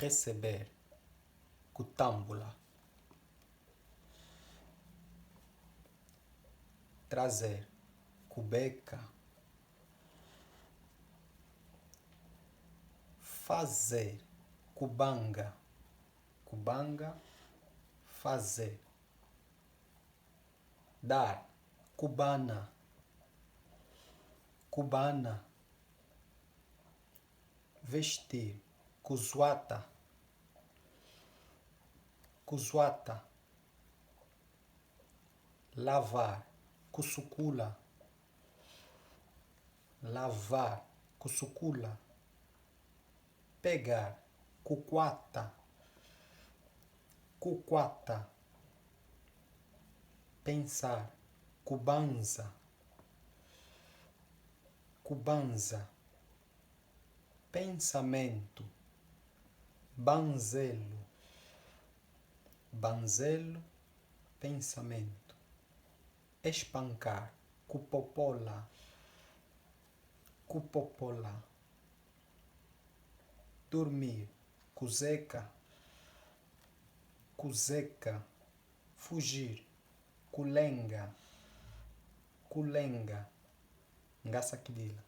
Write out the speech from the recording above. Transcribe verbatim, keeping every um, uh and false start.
Receber, kutambula. Trazer, kubeka. Fazer, kubanga. Kubanga, fazer. Dar, kubana. Kubana. Vestir, kuzwata. Kuzwata. Lavar, kusukula. Lavar, kusukula. Pegar, kukwata. Kukwata. Pensar, kubanza. Kubanza. Pensamento, banzelu. Banzelu, pensamento. Espancar, kupopola. Kupopola. Dormir, kuzeka. Kuzeka. Fugir, kulenga. Kulenga. Ngasakilila.